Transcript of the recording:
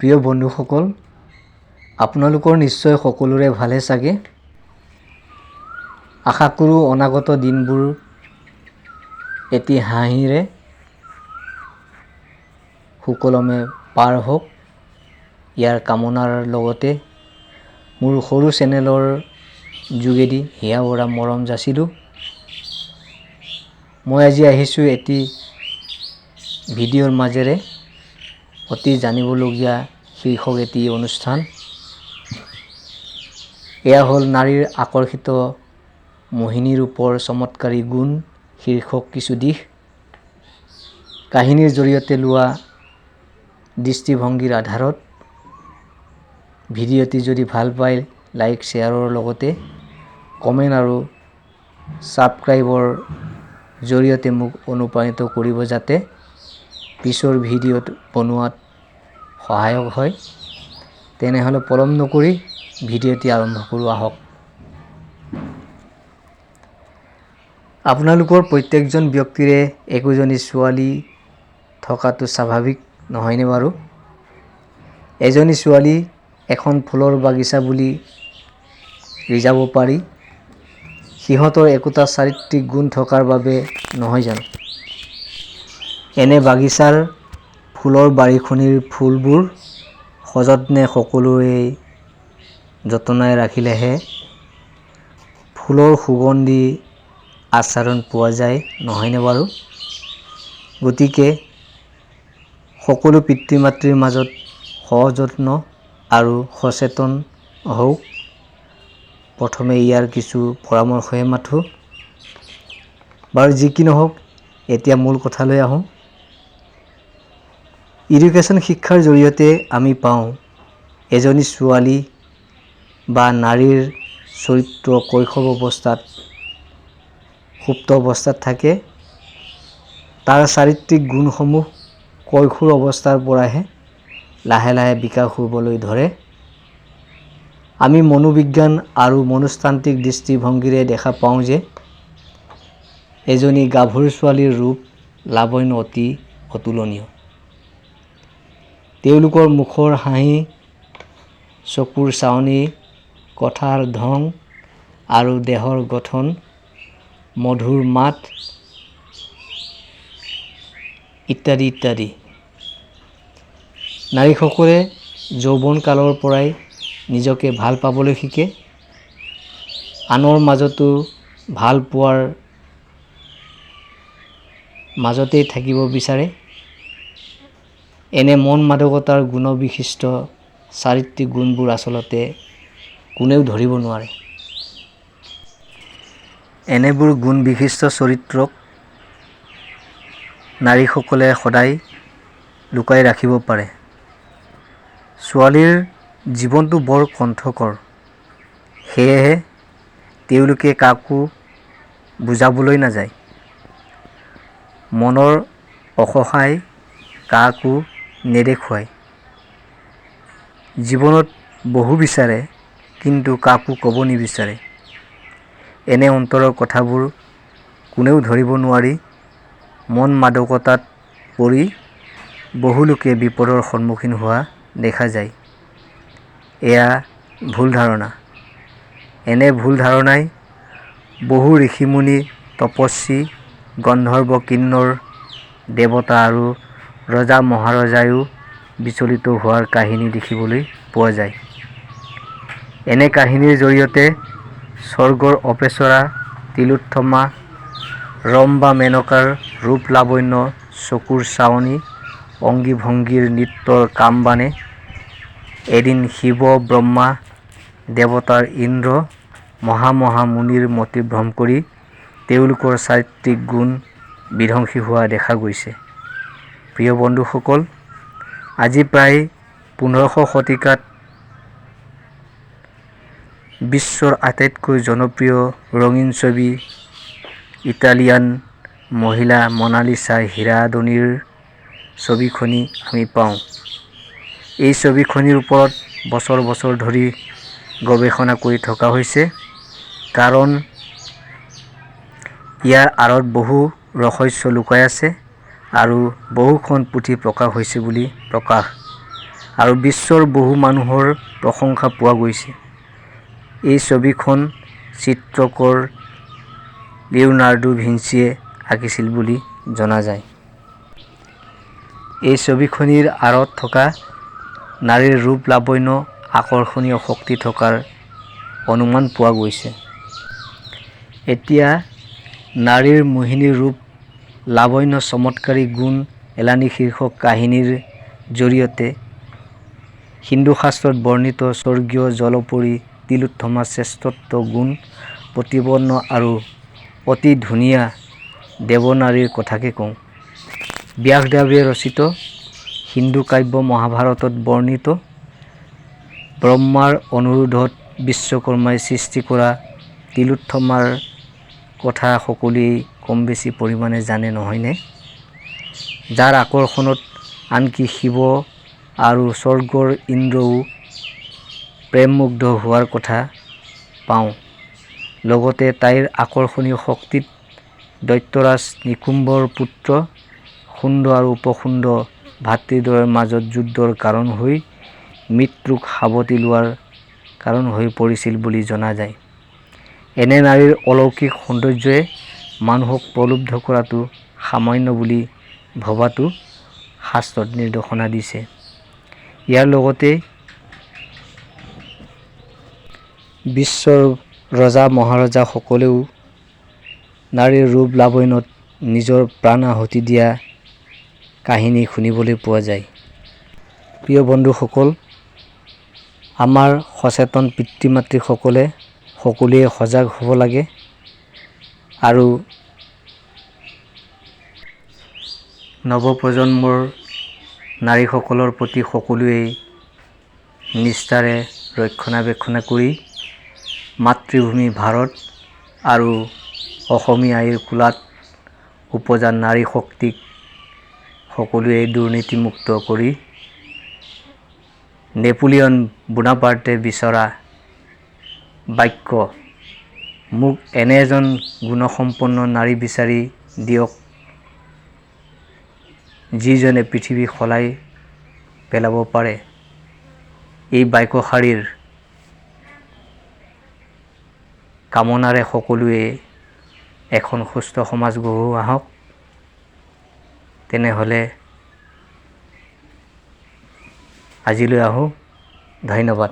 প্ৰিয় বন্ধুসকল, আপোনালোকৰ নিশ্চয় সকলোৰে ভালে চাগে। আশা কৰোঁ অনাগত দিনবোৰ এটি হাঁহিৰে সুকলমে পাৰ হওক, ইয়াৰ কামনাৰ লগতে মোৰ সৰু চেনেলৰ যোগেদি হিয়া ভৰা মৰম যাচিলোঁ। মই আজি আহিছোঁ এটি ভিডিঅ'ৰ মাজেৰে অতি জানিবলগীয়া শীৰ্ষক এটি অনুষ্ঠান। এয়া হ'ল নাৰীৰ আকৰ্ষিত মোহিনী ৰূপৰ চমৎকাৰী গুণ শীৰ্ষক কিছু দিশ কাহিনীৰ জৰিয়তে লোৱা দৃষ্টিভংগীৰ আধাৰত। ভিডিঅ'টি যদি ভাল পায়, লাইক, শ্বেয়াৰৰ লগতে কমেণ্ট আৰু ছাবস্ক্ৰাইবৰ জৰিয়তে মোক অনুপ্ৰাণিত কৰিব, যাতে পিছৰ ভিডিঅ'ত বনোৱাত সহায়ক হয়। তেনেহ'লে পলম নকৰি ভিডিঅ'টি আৰম্ভ কৰোঁ আহক। আপোনালোকৰ প্ৰত্যেকজন ব্যক্তিৰে একোজনী ছোৱালী থকাটো স্বাভাৱিক নহয়নে বাৰু? এজনী ছোৱালী এখন ফুলৰ বাগিচা বুলি ৰিজাব পাৰি, সিহঁতৰ একোটা চাৰিত্ৰিক গুণ থকাৰ বাবে নহয় জানো? এনে বাগিচাৰ ফুলৰ বাৰীখনিৰ ফুলবোৰ সযত্নে সকলোৱেই যতনাই ৰাখিলেহে ফুলৰ সুগন্ধি আচ্ছাদন পোৱা যায়, নহয়নে বাৰু? গতিকে সকলো পিতৃ মাতৃৰ মাজত সযত্ন আৰু সচেতন হওক। প্ৰথমে ইয়াৰ কিছু পৰামৰ্শহে মাথোঁ। বাৰু যি কি নহওক, এতিয়া মূল কথালৈ আহোঁ। এডুকেশ্যন শিক্ষাৰ জৰিয়তে আমি পাওঁ, এজনী ছোৱালী বা নাৰীৰ চৰিত্ৰ কৈশৱ অৱস্থাত সুপ্ত অৱস্থাত থাকে। তাৰ চাৰিত্ৰিক গুণসমূহ কৈশোৰ অৱস্থাৰ পৰাহে লাহে লাহে বিকাশ হ'বলৈ ধৰে। আমি মনোবিজ্ঞান আৰু মনস্তাত্ত্বিক দৃষ্টিভংগীৰে দেখা পাওঁ যে এজনী গাভৰু ছোৱালীৰ ৰূপ লাৱণ্য অতি অতুলনীয়। তেওঁলোকৰ মুখৰ হাঁহি, চকুৰ চাৱনি, কথাৰ ধং আৰু দেহৰ গঠন, মধুৰ মাত ইত্যাদি ইত্যাদি। নাৰীসকলে যৌৱন কালৰ পৰাই নিজকে ভাল পাবলৈ শিকে, আনৰ মাজতো ভাল পোৱাৰ মাজতেই থাকিব বিচাৰে। এনে মন মাদকতাৰ গুণবিশিষ্ট চাৰিত্ৰিক গুণবোৰ আচলতে কোনেও ধৰিব নোৱাৰে। এনেবোৰ গুণবিশিষ্ট চৰিত্ৰক নাৰীসকলে সদায় লুকাই ৰাখিব পাৰে। ছোৱালীৰ জীৱনটো বৰ কণ্ঠকৰ, সেয়েহে তেওঁলোকে কাকো বুজাবলৈ নাযায়, মনৰ অসহায় কাকো নেদেখুৱায়। জীৱনত বহু বিচাৰে, কিন্তু কাকো ক'ব নিবিচাৰে। এনে অন্তৰৰ কথাবোৰ কোনেও ধৰিব নোৱাৰি মন মাদকতাত পৰি বহুলোকে বিপদৰ সন্মুখীন হোৱা দেখা যায়। এয়া ভুল ধাৰণা। এনে ভুল ধাৰণাই বহু ঋষিমুনি, তপস্বী, গন্ধৰ্ব, কিন্নৰ, দেৱতা আৰু ৰজা মহাৰজায়ো বিচলিত হোৱাৰ কাহিনী দেখিবলৈ পোৱা যায়। এনে কাহিনীৰ জৰিয়তে স্বৰ্গৰ অপেচৰা তিলোত্তমা, ৰম্ভা, মেনকাৰ ৰূপ লাৱণ্য, চকুৰ চাৱনি, অংগী ভংগীৰ নৃত্যৰ কামবানে এদিন শিৱ, ব্ৰহ্মা, দেৱতাৰ ইন্দ্ৰ, মহা মহা মুনিৰ মতিভ্ৰম কৰি তেওঁলোকৰ চাৰিত্ৰিক গুণ বিধ্বংসী হোৱা দেখা গৈছে। প্ৰিয় বন্ধুসকল, আজি প্ৰায় 1500 শতিকাত বিশ্বৰ আটাইতকৈ জনপ্ৰিয় ৰঙীন ছবি ইটালিয়ান মহিলা মনালিচা হীৰাডনিৰ ছবিখনি আমি পাওঁ। এই ছবিখনিৰ ওপৰত বছৰ বছৰ ধৰি গৱেষণা কৰি থকা হৈছে, কাৰণ ইয়াৰ আঁৰত বহু ৰহস্য লুকাই আছে আৰু বহুখন পুথি প্ৰকাশ হৈছে বুলি প্ৰকাশ। আৰু বিশ্বৰ বহু মানুহৰ প্ৰশংসা পোৱা গৈছে। এই ছবিখন চিত্ৰকৰ লিওনাৰ্ডো ভিঞ্চিয়ে আঁকিছিল বুলি জনা যায়। এই ছবিখনিৰ আঁৰত থকা নাৰীৰ ৰূপ লাৱণ্য আকৰ্ষণীয় শক্তি থকাৰ অনুমান পোৱা গৈছে। এতিয়া নাৰীৰ মোহিনী ৰূপ লাৱণ্য চমৎকাৰী গুণ এলানি শীৰ্ষক কাহিনীৰ জৰিয়তে হিন্দু শাস্ত্ৰত বৰ্ণিত স্বৰ্গীয় জলপৰী তিলোত্তমা শ্ৰেষ্ঠত্ব গুণ প্ৰতিপন্ন আৰু অতি ধুনীয়া দেৱনাৰীৰ কথাকে কওঁ। ব্যাসদেৱে ৰচিত হিন্দু কাব্য মহাভাৰতত বৰ্ণিত ব্ৰহ্মাৰ অনুৰোধত বিশ্বকৰ্মাই সৃষ্টি কৰা তিলোত্তমাৰ কথা সকলোৱেই কম বেছি পৰিমাণে জানে নহয়নে? যাৰ আকৰ্ষণত আনকি শিৱ আৰু স্বৰ্গৰ ইন্দ্ৰও প্ৰেমমুগ্ধ হোৱাৰ কথা পাওঁ। লগতে তাইৰ আকৰ্ষণীয় শক্তিত দৈত্যৰাজ নিকুম্ভৰ পুত্ৰ সুন্দ আৰু উপসুন্দ ভাতৃদ্বয়ৰ মাজত যুদ্ধৰ কাৰণ হৈ মৃত্যুক সাৱটি লোৱাৰ কাৰণ হৈ পৰিছিল বুলি জনা যায়। এনে নাৰীৰ অলৌকিক সৌন্দৰ্যই মানুহক প্ৰলুব্ধ কৰাটো সামান্য বুলি ভবাটো শাস্ত্ৰত নিৰ্দেশনা দিছে। ইয়াৰ লগতে বিশ্বৰ ৰজা মহাৰজাসকলেও নাৰীৰ ৰূপ লাৱণ্যত নিজৰ প্ৰাণ আহুতি দিয়া কাহিনী শুনিবলৈ পোৱা যায়। প্ৰিয় বন্ধুসকল, আমাৰ সচেতন পিতৃ মাতৃসকলে সকলোৱে সজাগ হ'ব লাগে আৰু নৱপ্ৰজন্মৰ নাৰীসকলৰ প্ৰতি সকলোৱেই নিষ্ঠাৰে ৰক্ষণাবেক্ষণ কৰি মাতৃভূমি ভাৰত আৰু অসমী আইৰ কোলাত উপজা নাৰী শক্তিক সকলোৱে দুৰ্নীতিমুক্ত কৰি নেপোলিয়ন বোনাপাৰ্টে বিচৰা বাক্য, মোক এনে এজন গুণসম্পন্ন নাৰী বিচাৰি দিয়ক যিজনে পৃথিৱী সলাই পেলাব পাৰে, এই বাক্যশাৰীৰ কামনাৰে সকলোৱে এখন সুস্থ সমাজ গঢ়ো আহক। তেনেহ'লে আজিলৈ আহোঁ, ধন্যবাদ।